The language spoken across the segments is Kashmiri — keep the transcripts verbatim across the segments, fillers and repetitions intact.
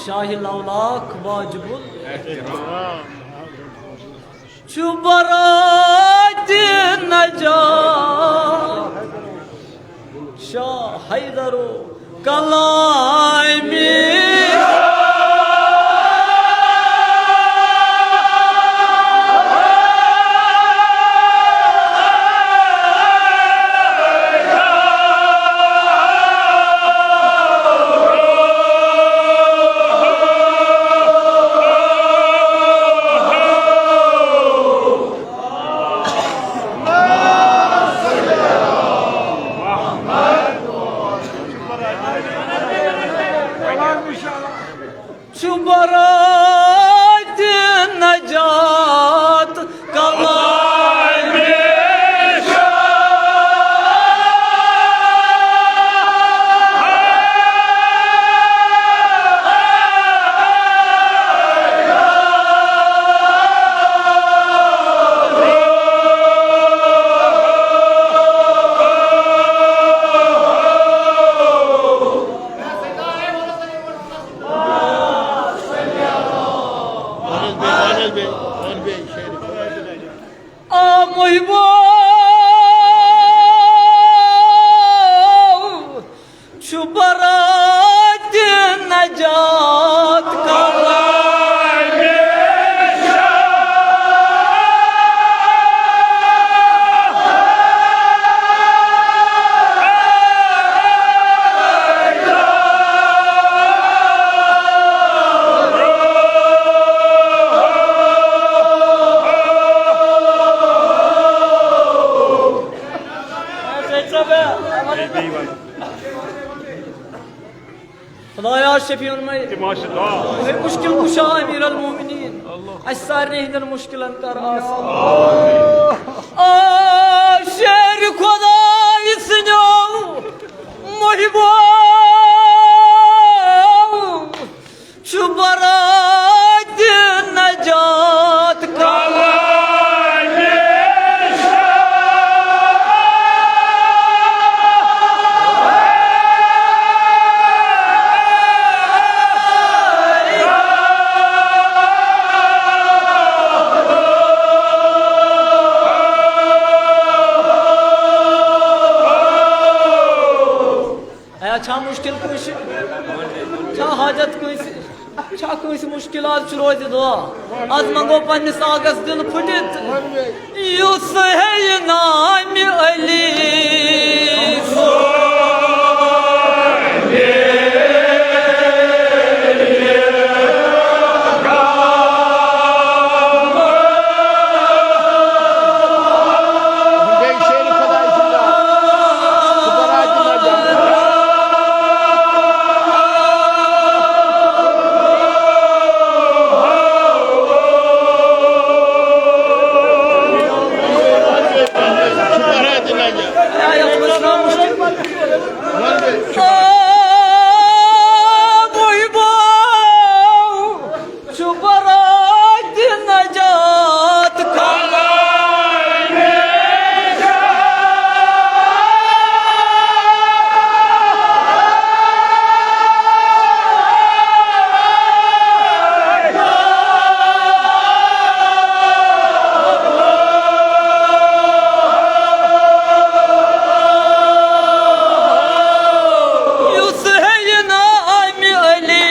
شاہ لولاک واجب ال چھُ برات نجات۔ شاہ حیدر کلامی۔ چھُ برات نجات کلام۔ آ محبوب، چھُ برات نجات کلام۔ خدایا شفیع المریض۔ تہِ ما چھِ دعا؟ ہے مشکل کشا امیر المومنین، اللہ۔ اسہِ سارنٕے ہٕنٛدٮ۪ن مشکلن کر آسان۔ آ شیر خداے سٕنٛدیو محبوب، چھُ برات نجات کلام۔ اے، چھا مشکل کٲنٛسہِ؟ چھا حاجت کٲنٛسہِ؟ چھا کٲنٛسہِ مشکل؟ آز چھُ روزِ دعا۔ آز منٛگو پننِس آغس دِل پھُٹِتھ۔ یُس ہے نامِ علی۔ یُس ہے یہِ نامِ علی۔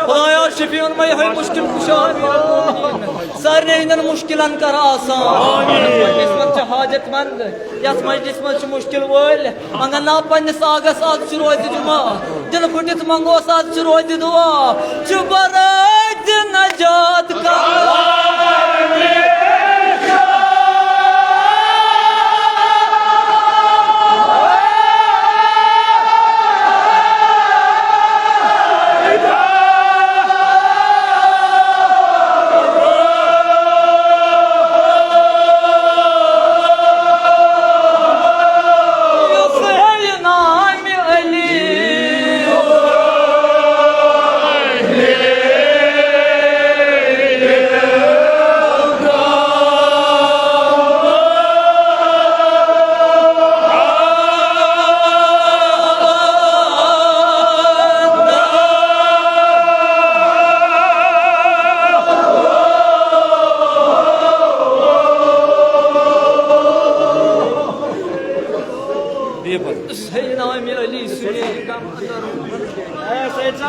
خدایا شفیع المریض، ہے مشکل کشا، سارنٕے ہٕنٛدٮ۪ن مشکلن کر آسان۔ یتھ مجلسہِ منٛز چھِ حاجت مند، یتھ مجلسہِ منٛز چھِ مشکل وٲلۍ۔ منٛگن نا پننِس آغس، آز چھُ روزِ جمعہ، دِل پھُٹِتھ منٛگوس، آز چھُ روزِ دعا۔ چھُ برات نجات کلام۔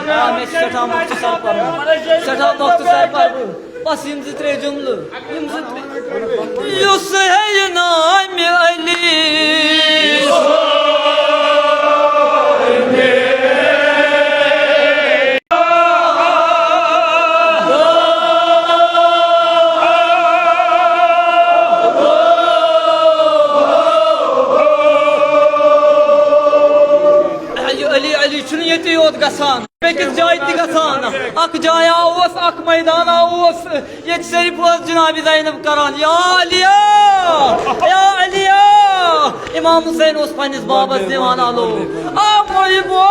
آ، مےٚ چھُ سٮ۪ٹھاہ مۄختصر پَرُن، سٮ۪ٹھاہ مۄختصر پَرٕ بہٕ۔ بَس یِم زٕ ترٛےٚ جُملہٕ، یِم زٕ ترٛےٚ۔ یُس ہے یہِ نامِ علی۔ علی، علی، علی چھُنہٕ ییٚتی یوت گژھان، بیٚکِس جایہِ تہِ گژھان۔ اکھ جایا اوس، اکھ میدانا اوس، ییٚتہِ صرف ٲس جناب زینب کران، "یا علی، یا علی۔" امام حسین اوس پننِس بابس دِوان الو، "آ محبو۔"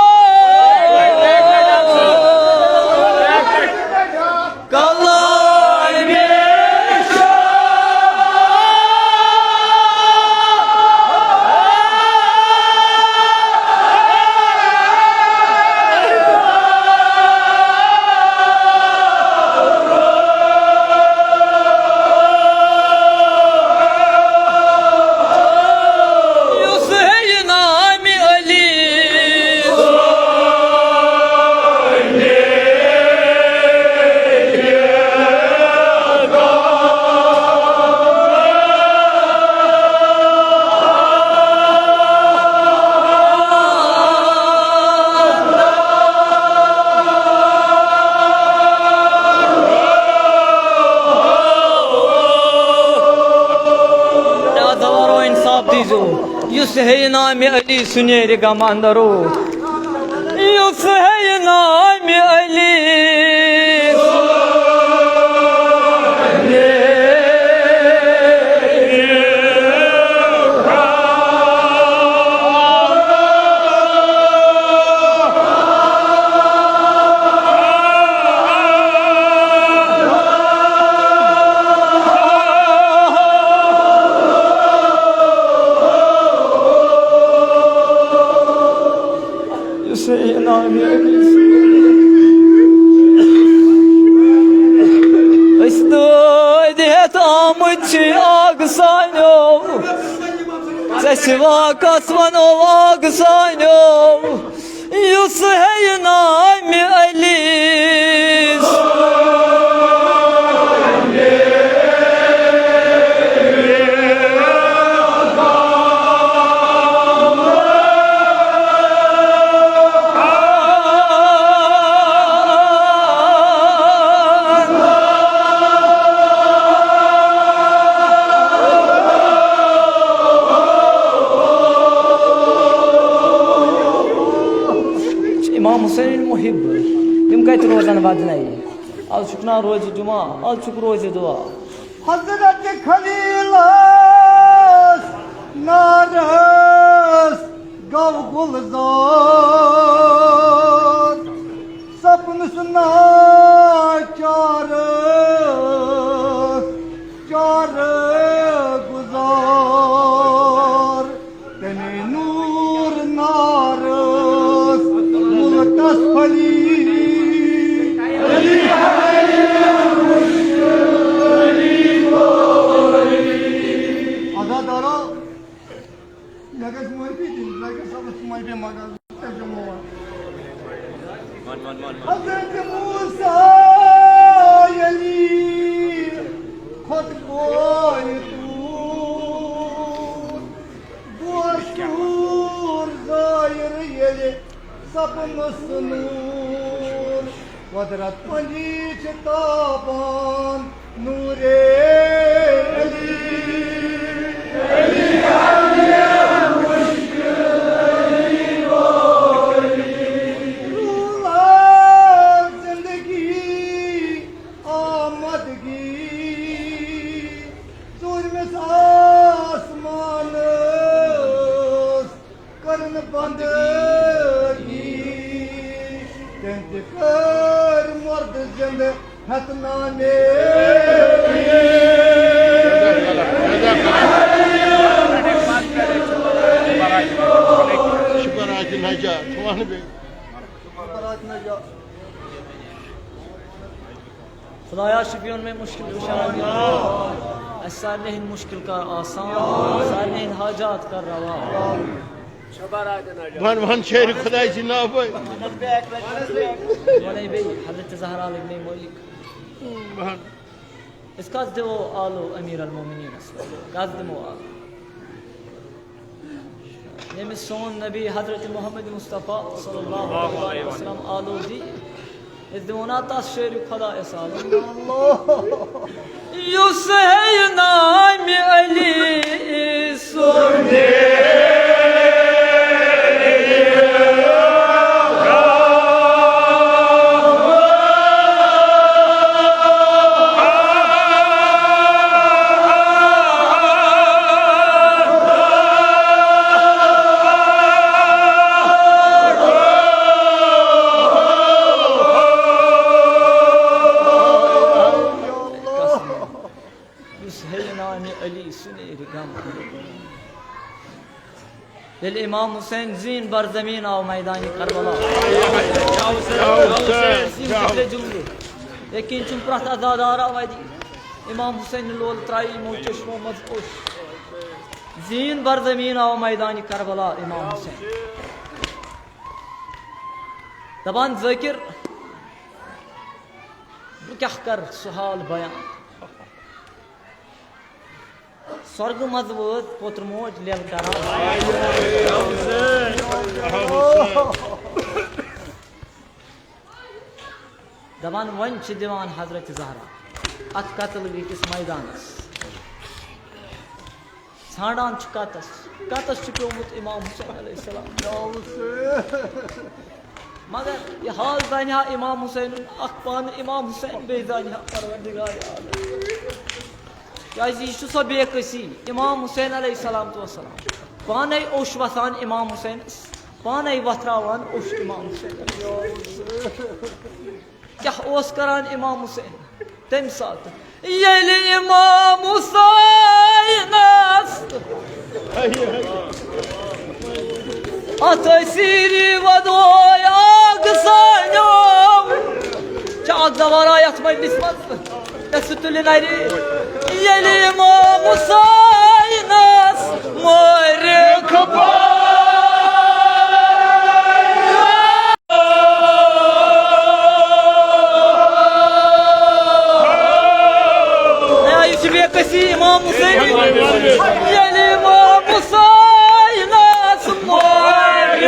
کلام۔ یُس ہے یہِ نامِ علی۔ لہذا ورو انصاف دیزو، یُس ہے نامِ علی سُہ نیرِ غم اندرو۔ یُس ہے نامِ علی۔ یُس ہے نامِ علی۔ أسۍ دٲدۍ ہٮ۪تھ آمٕتۍ چھِ آگہٕ سانیو، ژےٚ سِوا کَس وَنو آگہٕ سانیو۔ یُس ہے نامِ علی۔ امام حسین محب، تِم کتہِ روزن ودنے؟ از چھُکھ نا روزِ جمعہ، از چھُکھ روزِ دعا۔ حضرت خلیلس نارس گو گلزار، سپنس ناچارس چار گزار۔ تمے نور نارس ملکس پھلی۔ عزادارو، مےٚ گژھِ معٲفی دِنۍ، مےٚ گژھِ صبرس معٲفی منٛگٕنۍ۔ حضرت موسیٰ ییٚلہِ کھوٚت کورِ توٗر، گوٚو شعوٗر ظٲہِر ییٚلہِ سپنس نوٗر۔ قۄدرت پنجی چھِ تابان نوٗرِ علی۔ روٗلہ زندگی آمدگی، ژوٗرمِس آسمانس کٔرٕن بندگی، تٔمۍ تہِ کٔر مُردٕ زِندٕ ہٮ۪تھ نامے۔ شُکر آتہِ نجات، ژٕ وَن بیٚیہِ۔ شُکر آتہِ نجات۔ خدایا، شفیعن مےٚ مُشکِل کُشا۔ اَسہِ سارنٕے ہٕنٛدۍ مُشکِل کر آسان، سارنٕے ہٕنٛدۍ حاجات کر روا۔ وَن، وَن شٲعرِ خۄداے سٕنٛدِ ناوٕ پٲٹھۍ۔ وَنے بیٚیہِ حضرت زہرا لٔگۍ مےٚ مٲلِک۔ وَن۔ أسۍ کَس دِمو آلو امیر المومنینس؟ کَس دِمو آلو؟ ییٚمِس سون نبی حضرت محمد مصطفیٰ صلی اللہ علیہ وسلم آلو دی، أسۍ دِمو نا تَس شٲعرِ خۄدایَس آلو؟ یُس ہے نامِ علی سُنٛد۔ یُس ہے نامِ علی سُنیرِ غم۔ ییٚلہِ امام حسین زیٖن بر زمین آو میدانِ کربلا۔ زیٖن زٕ ترٛےٚ جملہٕ۔ یقین چھُم پرٛٮ۪تھ عزادار آو اَتہِ۔ امام حسین لول ترٛایہِ یِمو چشمو منٛز اوٚش۔ زیٖن بر زمین آو میدانِ کربلا امام حسین۔ دپان ذٲکر، بہٕ کیٛاہ کرٕ سُہ حال بیان؟ سۄرگہٕ منٛز وٲژ پوتُر موج لیل کران۔ دپان وۄنۍ چھِ دِوان حضرت زہرا اتھ قتل گٔیہِ کِس میدانس۔ ژھانڈان چھُ کتس، کتس چھُ پیومُت امام حسین علیہ السلام۔ مگر یہِ حال زانہِ ہا امام حسین، اکھ پانہٕ امام حسین، بیٚیہِ زانہِ ہا پروردگار عالم۔ کیازِ یہِ چھُ سۄ بے کسی، امام حسین علیہ السلام تو السلام پانے اوٚش وسان امام حسینس، پانے وتھراوان اوٚش امام حسین۔ کیٛاہ اوس کران امام حسین تمہِ ساتہٕ؟ ییٚلہِ امام حسینس اتھ سیٖری ودوے آگ سانیو۔ چھِ اکھ زبان آیہِ اتھ مجلس منٛز، تہٕ سُہ تُلہِ نرِ۔ ییٚلہِ امام حسینس مٲرِکھ ہے، یہِ چھُ بے کسی امام حسین۔ ییٚلہِ امام حسینس مٲرِکھ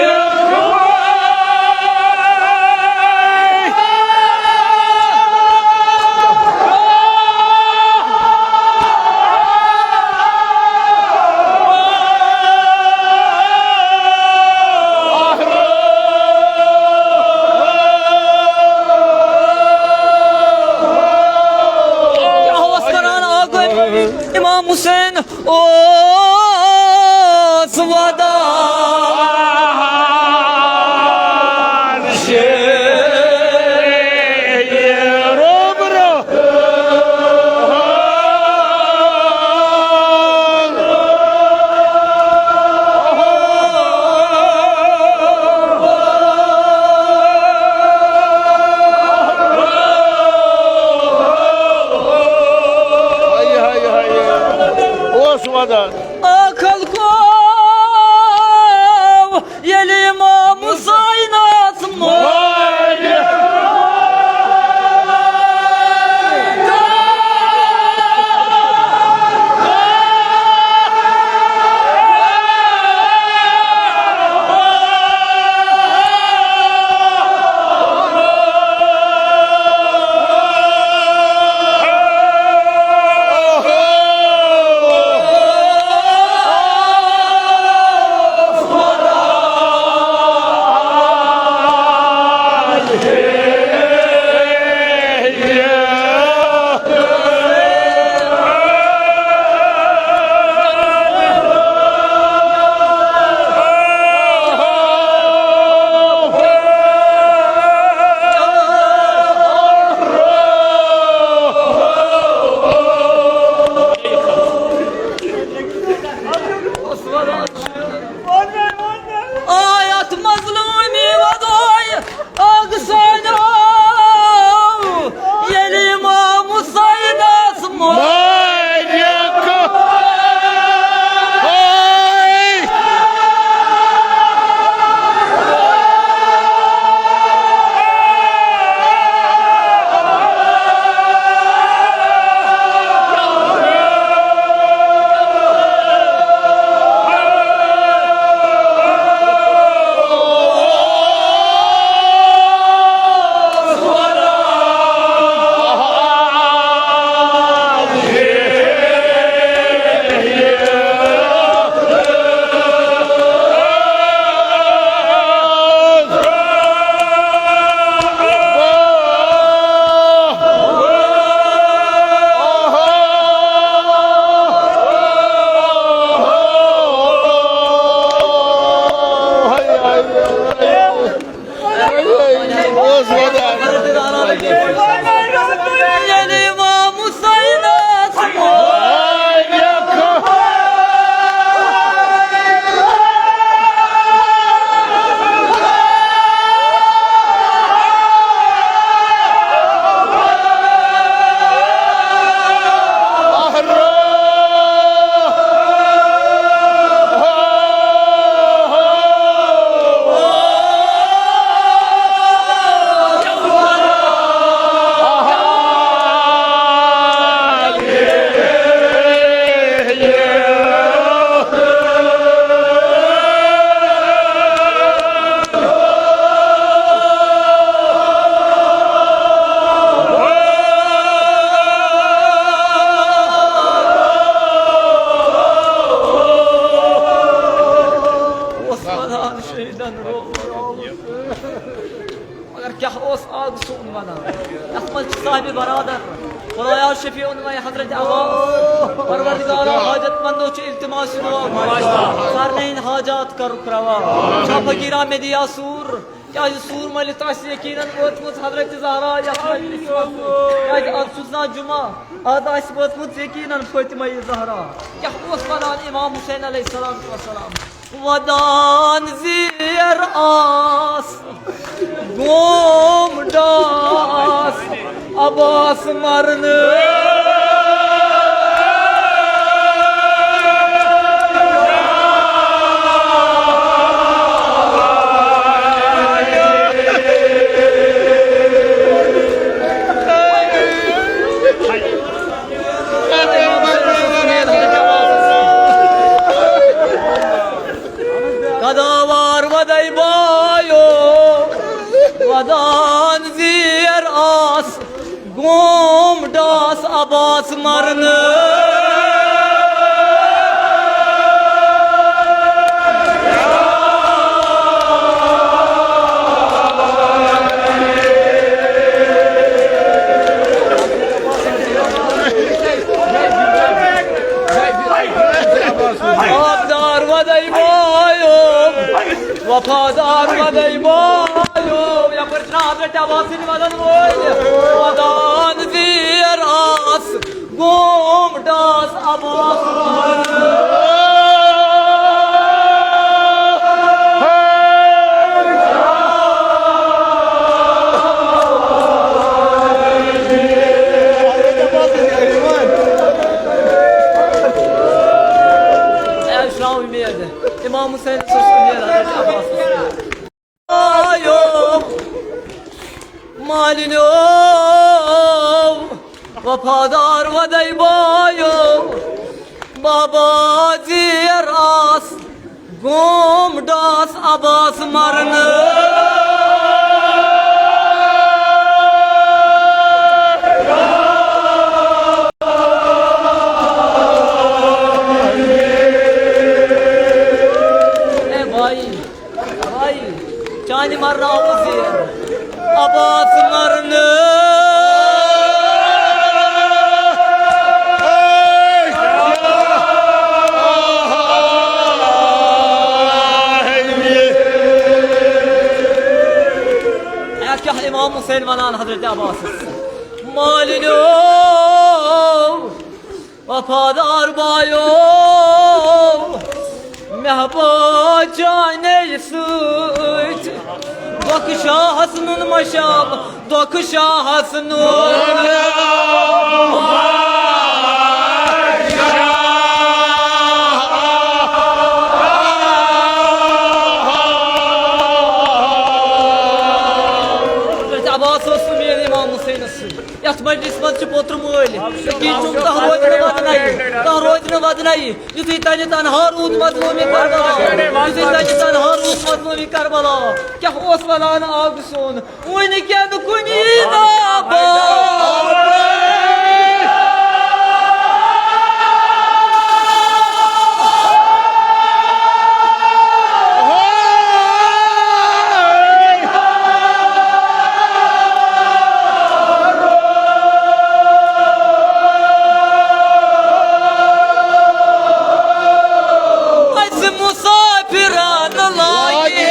کیٛاہ اوس کران آ گوٚو امام حسین؟ اوس ودان شیرِ روبرو۔ ہاے، ہاے، ہاے۔ اوس ودان۔ آ خلقو، ییٚلہِ امام حسینس مٲرِکھ اوس آگ سون ونان۔ یتھ منٛز چھِ صاحب برادر، خدایا شفیع انوے حضرت عباس، پروردگارا حاجت مندو چھِ التماس دعا، سارنٕے ہٕنٛدۍ حاجات کرُکھ روا۔ شاہ فقیرا مےٚ دِیا سوٗر، کیازِ سوٗر مٔلِتھ آسہِ یقیٖنن وٲژمٕژ حضرت زہرا یتھ مجلسہِ منٛز۔ کیازِ از چھُ زانٛہہ جمعہ، از آسہِ وٲژمٕژ یقیٖنن فاطمہ زہرا۔ کیٛاہ اوس ونان امام حسین علیہ الصلوۃ والسلام؟ ودان زیر آس، گوم ڈاس، عباس مرن۔ قداوار ودے بایو، ودان زیر آس، گوم ڈاس عباس مرن۔ وفادار ودے بایو، وفادار ودے بایو۔ یپٲرۍ چھِنہ حضرت عباسٕنۍ ودن وٲلۍ؟ ودان زیر آس، گوم ڈاس عباس۔ اے، اسلام امید۔ امام حسین صٲب چھُ امید حضرت عباسس۔ آیو مالِنیو، وفادار ودے بایو، بابا زیر آس، گوم ڈاس عباس مرن۔ اے بھائی، بھائی، چانہِ مرنہٕ آوُس زیر عباس مرنہٕ۔ اے کیٛاہ امام حسین ونان حضرت عباسس؟ مالِنیو، وفادار بایو، مےٚ ہا بٲے چانے سۭتۍ دۄکھٕ شاہس نُن مشاب، دۄکھٕ شاہس نُن۔ عباس اوس امید امام حسینس سۭتۍ۔ یتھ مجلس منٛز چھِ پوترٕ مٲلۍ۔ کِنۍ چھُم کانٛہہ روزِ نہٕ ودنَے، کانٛہہ روزِ نہٕ ودنَے۔ یُتھُے تَنہِ تنہا روٗد مظلوٗمِ کربلا، یُتھُے تَنہِ تنہا روٗد مظلوٗمِ کربلا۔ کیٛاہ اوس وَنان آگہٕ سون؟ وٕنہِ کٮ۪ن کُنی نابا۔ اَسہِ مُسافِرَن لاگہِ۔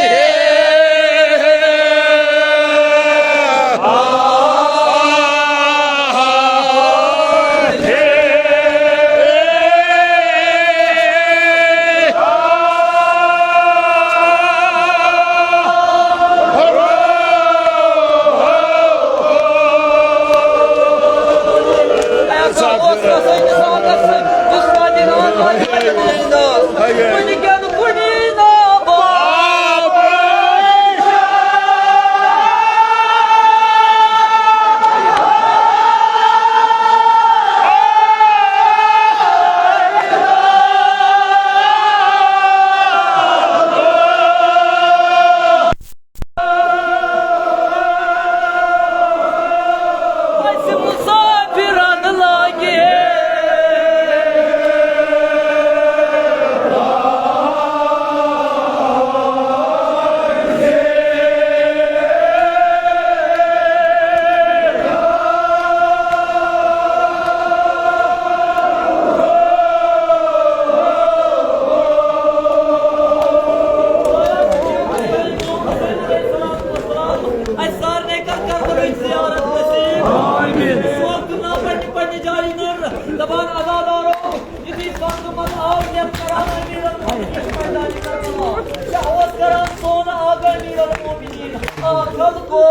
خلقو